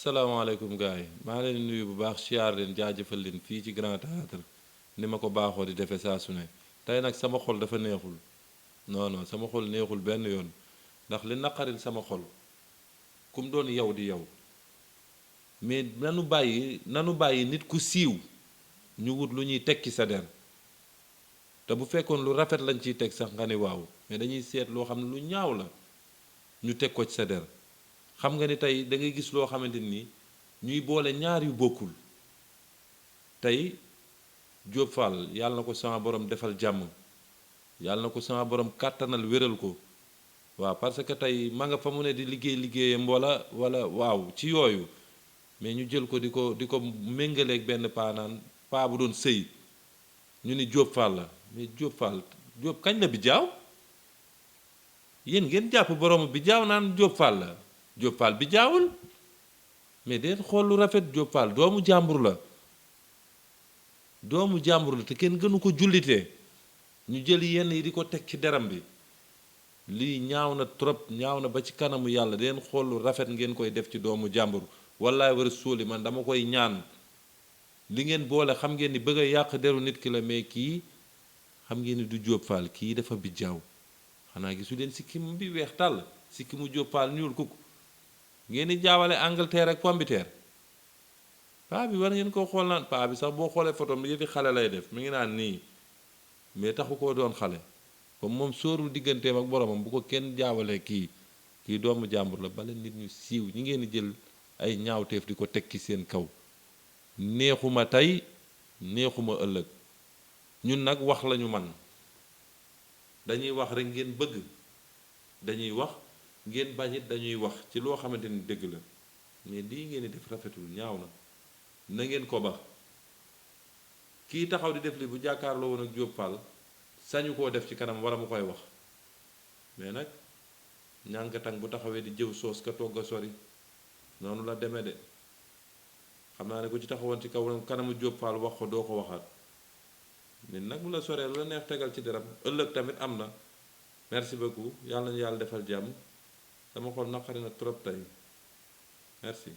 asalaamaaleykum gars yi maa leen nuyu bu baax siyaar leen jaajëfal leen fii ci Grand Théâtre ni ma ko baaxoo di defee saa su ne tey nag sama xol dafa neexul non sama xol neexul benn yoon ndax li naqaril sama xol kum doon yow di yow mais nanu bàyyi nit ku siiw ñu wut lu ñuy teg ci sa der te bu fekkoon lu rafet lañ ciy teg sax nga ni waaw mais dañuy seet loo xam ne lu ñaaw la ñu teg ko ci sa der xam nga ni tey da ngay gis loo xamante ni ñuy boole ñaar yu bokkul tey Diop Fall yàlla na ko sama borom defal jàmm yàlla na ko sama borom kàttanal wéral ko waaw parce que tey ma nga fa mu ne di liggéeyam wala waaw ci yooyu mais ñu jël ko di ko méngaleeg benn paa naan paa bu doon sëy ñu ni Diop Fall la mais Diop Fall Diop kañ la bi jaaw yéen ngeen jàpp boroomu bi jaaw naan Diop Fall la Diop Fall bi jaawul mais deen xool lu rafet Diop Fall doomu jàmbur la te kenn gënu ko jullitee ñu jël yenn yi di ko teg ci deram bi lii ñaaw na trop ñaaw na ba ci kanamu yàlla deen xool lu rafet ngeen koy def ci doomu jàmbur wallaay war a sóoli man dama koy ñaan li ngeen boole xam ngeen ni bëgg a yàq deru nit ki la mais kii xam ngeen ni du Diop Fall kii dafa bi jaaw xanaa gisu leen sikkim bi weex tàll sikkimu Diop Fall ñuul kukk ngeen di jaawale Angleterre ak pombiteer paa bi war ngeen koo xool naan paa bi sax boo xoolee photo bi yëfi xale lay def mi ngi naan nii mais taxu koo doon xale comme moom sóorul digganteem ak boromam bu ko kenn jaawalee kii doomu jàmbur la bala nit ñu siiw ñi ngeen di jël ay ñaawteef di ko teg ci seen kaw neexuma tey neexuma ëllëg ñun nag wax lañu man dañuy wax rek ngeen bëgg dañuy wax ngeen bañit dañuy wax ci loo xamante ni dëgg la mais lii ngeen di def rafetul ñaaw na ngeen ko ba kii taxaw di def li bu jàkkaarloo woon ak Diop Fall sañu koo def ci kanam wala mu koy wax mais nag ñànkatang bu taxawee di jëw soos ka togg a sori noonu la demee de xam naa ne ku ci taxawoon ci kaw kanamu Diop Fall wax ko doo ko waxaat nit nag bu la soree lu la neex tegal ci deram ëllëg tamit am na merci beaucoup yàlla nañu yàlla defal jàmm sama xol naqari na trop tey merci